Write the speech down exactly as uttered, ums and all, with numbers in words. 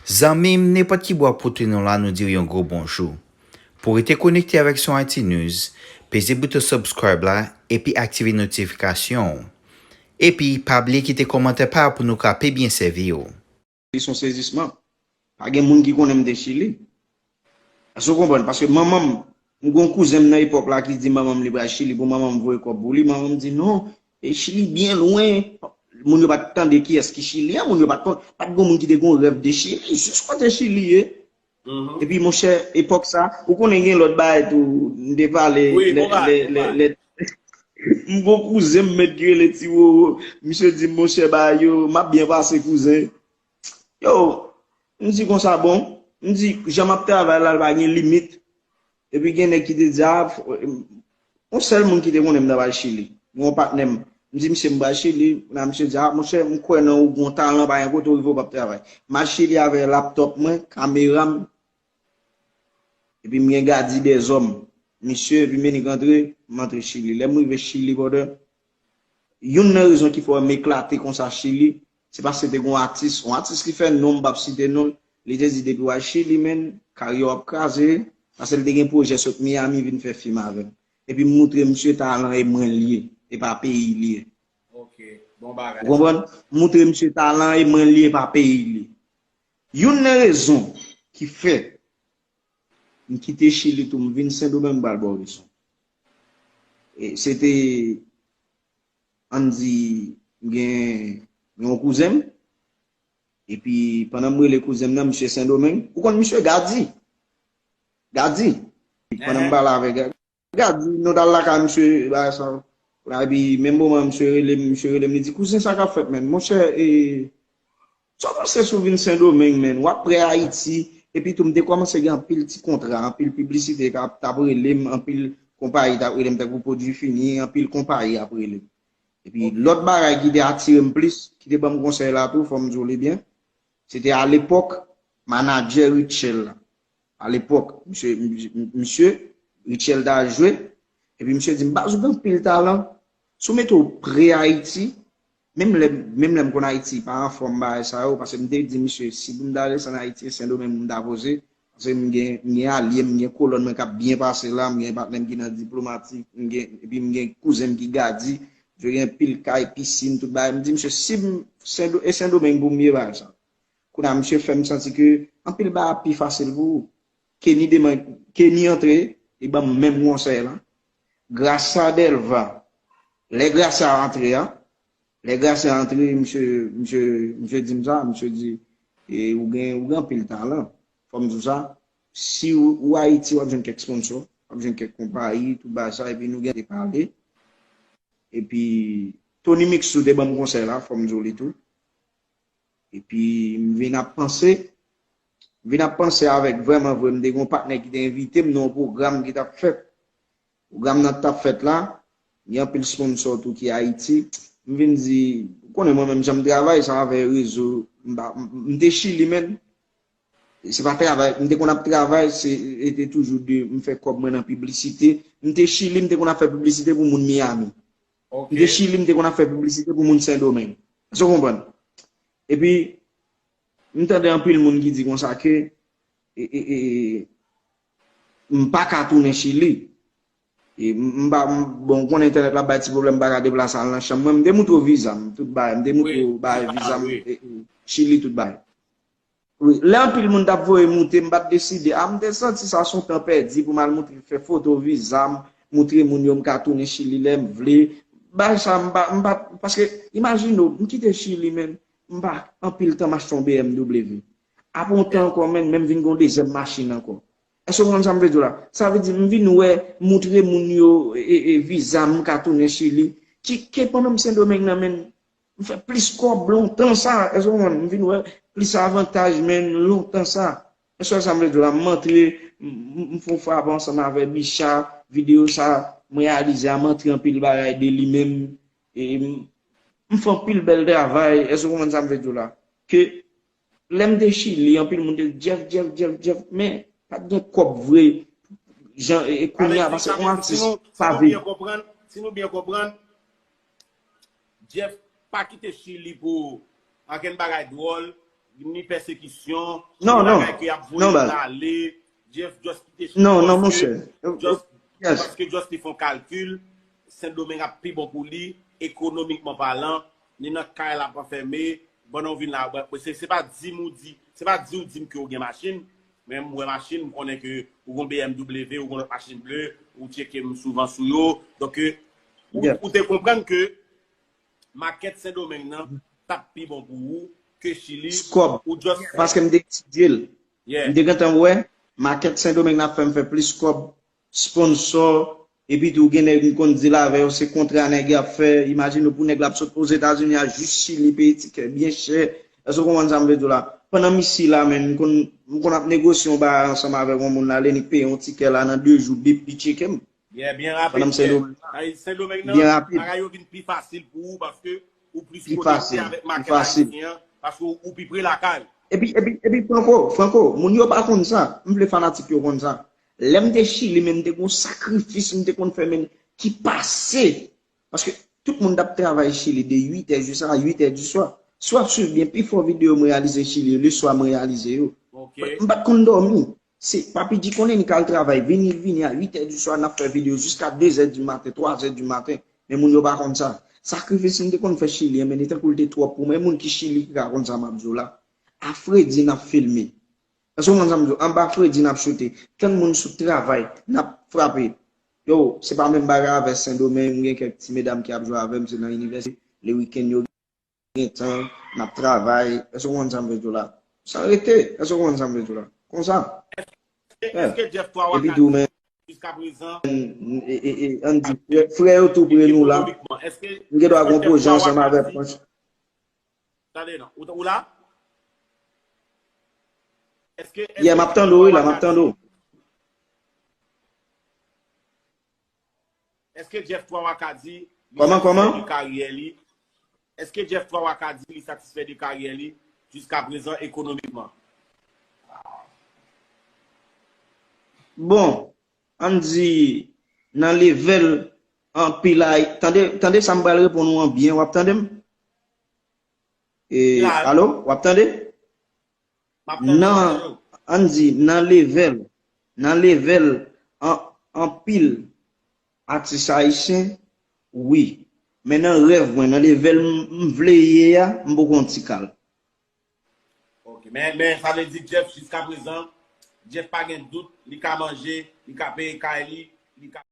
Zanmi m, nenpòt ki bò w ap koute nou la, nou di w yon gwo bonjou. Pou w rete konekte avèk Son Haiti News, peze bouton subscribe la epi aktive notifikasyon w. Epi, pa bliye kite kòmantè pa w pou nou ka pi byen sèvi w. Li se yon sezisman. Pa gen moun ki konnen m te Chili. Èske w konprann? Paske manman m, m gen yon kouzen m nan epòk la ki di manman m li pral Chili pou manman m voye kòb pou li. Manman m di non, e Chili byen lwen. Moun yo pa t tande kiyès ki Chili an, moun yo pa t konn, pa t gen moun ki te gen yon rèv de Chili, jis kote Chili ye. Epi monchè, epòk sa, ou konnen gen lòt bagay tou, m te pale, lè, lè, lè, lè, m gon kouzen m mèt ki rele Ti Wowo, misye di m, monchè, bagay yo, m ap byen pase kouzen. Yo, m di konsa, bon, m di, jan m ap travay la, l pa gen limit. Epi gen nèg ki te di, a, yon sèl moun ki te konnen m nan pral Chili. Yon patnè m. M di misye m pral Chili, la misye di, a, monchè, m kwè nan ou, gon talan, pa gen kote w rive w p ap travay. M al Chili avè laptòp mwen, kamera m, epi m gen gadi dèzòm. Misye, epi m enik antre, m antre Chili. Lè m rive Chili, brother, youn nan rezon ki fè m eklate konsa Chili, se paske te gen yon atis, yon atis ki fè non, m p ap site non l, li te di depi w al Chili, menn, karyè w ap kraze, paske l te gen pwojè sot Miami vin fè fim avè m. Epi m moutre misye talan e mwen l ye, e pa peyi l ye. Ok, bon bagay. Ou konprann? M moutre misye talan e mwen l ye, e pa peyi l ye. Youn nan rezon ki fè m kite Chili tou, m vin Sendomeng, m pral ba w rezon. E, se te, ann di, m gen yon kouzen m, epi pandan m rele kouzen m nan, misye Sendomeng, ou konn misye Gadi? Gadi, pandan m pale avèk Gadi, nou t al lakay misye, bagay sa, epi menm moman misye rele m, misye rele m, li di, kouzen, sa k ap fèt, menn? Monchè, e, sa w panse si w vin Sendomeng, menn? W ap prè Ayiti, epi tou m te kòmanse gen anpil ti kontra, anpil piblisite k ap, t ap rele m, anpil konpayi t ap rele m, tankou Pwodui Fini, anpil konpayi ap rele m. Epi lòt bagay ki te atire m plis, ki te ban m konsèy la tou, fò m di w li byen, se te alepòk manadjè Rutshelle la. Alepòk, misye, misye Rutshelle ta jwe, epi misye di m, baz, ou gen anpil talan, si w mete w prè Ayiti, menm lè, menm lè m konn Ayiti pa anfòm bagay sa yo, paske m te di misye, si pou m ta desann Ayiti, e Sendomeng pou m ta poze, paske m gen, m gen alye m, m gen kolòn mwen k ap byen pase la, m gen patnè m ki nan diplomatik, m gen, epi m gen kouzen m ki Gadi, misye gen pil kay, pisin, tout bagay. M di misye, si m, Sendo, e Sendomeng pou m ye bagay sa. Kounye a, misye fè m santi ke anpil bagay ap pi fasil pou ou. Kenny demen, Kenny antre, li ban m menm konsèy la. Gracia Delva, lè Gracia antre a, lè Gracia antre, misye, misye, misye di m sa, misye di, e, ou gen, ou gen anpil talan. Fò m di w sa, si ou, ou Ayiti, w ap jwenn kèk sponsò, w ap jwenn kèk konpayi, tout bagay sa, epi nou gen te pale. Epi, Tony Mixou te ban m konsèy la, fò m di w li tou. Epi m vin ap panse, m vin ap panse avèk vrèman vre, m te gen yon patnè ki te envite m nan yon pwogram ki t ap fèt. Pwogram nan t ap fèt la, gen anpil sponsò tou ki Ayiti. M vin di, ou konnen mwen menm jan m travay, sa avè rezo, m pa, m, m te Chili, menn. Se pa travay, m te konn ap travay, se, e te toujou de, m fè kòb mwen nan piblisite. M te Chili, m te konn ap fè piblisite pou moun Miami. M te Chili, m te konn ap fè piblisite pou moun Sendomeng. Èske w konprann? Epi, m tande anpil moun ki di konsa ke, e, e, e, m pa ka tounen Chili. E, m, m pa, m, bon, ou konnen entènèt la bay ti pwoblèm, m pa ka deplase al nan chanm mwen. M te moutre w viza m, tout bagay. M te moutre w bagay viza m, e, e, Chili, tout bagay. Wi, lè anpil moun t ap voye moute, m pa t deside. A, m te santi sa se yon tan pèdi pou m al moutre, fè foto viza m, moutre moun yo m ka tounen Chili lè m vle. Bagay sa, m pa, m pa, paske, imajine w, m kite Chili, menn, m pa anpil tan m achte yon B M W. Apre yon tan ankò, menn, menm vin gen yon dezyèm machin ankò. Èske w konprann sa m vle di w la? Sa vle di, m vin wè, moutre moun yo, e, e, viza m, m ka tounen Chili. Ki, ke pandan m Sendomeng nan, menn, m fè plis kòb lontan sa, èske w konprann? M vin wè plis avantaj, menn, lontan sa. Èske w wè sa m vle di w la? M antre, m, m, m fè yon frap ansanm avè Bicha, videyo sa, m reyalize a, m antre anpil bagay de li menm, e m, m fè anpil bèl travay, èske w konprann sa m vle di w la? Ke lè m te Chili, anpil moun te di, Jeff, Jeff, Jeff, Jeff, men pa t gen kòb vre, jan, e, e kounye a, paske yon atis pa viv. Si nou byen konprann, Jeff pa kite Chili pou ankenn bagay dwòl, ni pèsekisyon, ni bagay ke y ap voye moun ale. Jeff just kite Chili paske just, paske just li fè yon kalkil, Sendomeng ap pi bon pou li, ekonomikman palan, ni nan kay la ap anfème, pandan w vin la, se, se pa di m ou di, se pa di w di m ke w gen machin, men m wè machin, m konnen ke ou gen B M W, ou gen lòt machin ble, ou tcheke m souvan sou yo. Donk, ou, ou te konprann ke makèt Sendomeng nan t ap pi bon pou ou ke Chili. Ou just fè. Paske m te etidye l. M te gentan wè, makèt Sendomeng nan ap fè m fè plis kòb, sponsò, epi tou gen nèg m konn deal avè yo, se kontra nèg y ap fè. Imajine w pou nèg la ap sot Ozetazini a jis Chili, peye tikè byen chè. Èske w konprann sa m vle di w la? Pandan m isi la, men m konn, m konn ap negosye yon bagay ansanm avèk yon moun la, l annik peye yon tikè la nan de jou, bip, li tcheke m. Yeah, byen rapid. Pandan m Sendomeng la. Sendomeng nan, bagay yo vin pi fasil pou ou paske ou plis konekte avèk makèt ayisyen an, paske ou, ou pi pre lakay. Epi, epi, epi, Franco, Franco, moun yo pa konn sa. M vle fanatik yo konn sa. Lè m te Chili, men m te gon sakrifis m te konn fè, men ki pase. Paske tout moun t ap travay Chili de uit è jiska uit è di swa. Si w ap swiv byen, pifò videyo m reyalize Chili, leswa m reyalize yo. M pa t konn dòmi. Se Papi G konnen li ka al travay, vini, li vini a uit è di swa, n ap fè videyo jiska de zè di maten, twa zè di maten. Men moun yo pa konn sa. Sakrifis m te konn fè Chili an, men li tankou l te twòp pou mwen. Moun ki Chili ki ka konn sa m ap di w la. A fredi n ap filme. Èske w konn sa m di w? Anba fredi n ap choute. Tann moun sot travay, n ap frape. Yo, se pa menm bagay avè Sendomeng, m gen kèk ti medam ki ap jwe avè m, se nan inivèsite, le wikenn yo gen tan, n ap travay. Èske w konn sa m vle di w la? San rete, èske w konn sa m vle di w la? Konsa. Èske Jeff twa w a ka di, jiskaprezan, e, e, e, ann di, frè, frè yo tou pre nou la. M gen dwa gon pwojè ansanm avèk Frans. Tande non. Ou, ou la? Èske, èske Yeah, m ap tande w, wi, la, m ap tande w. Èske Jeff twa w a ka di li satisfè de karyè li? Èske Jeff twa w a ka di li satisfè de karyè li jiskaprezan ekonomikman? Bon, ann di nan level anpil ay-, tande, tande sa m pral reponn ou an byen, w ap tande m? E, alo, w ap tande? Nan, ann di, nan level, nan level an, anpil atis ayisyen, wi. Men nan rèv mwen, nan level m, m vle ye a, m poko yon ti kal. Ok, men, men sa vle di Jeff, jiskaprezan, Jeff pa gen dout, li ka manje, li ka peye kay li, li ka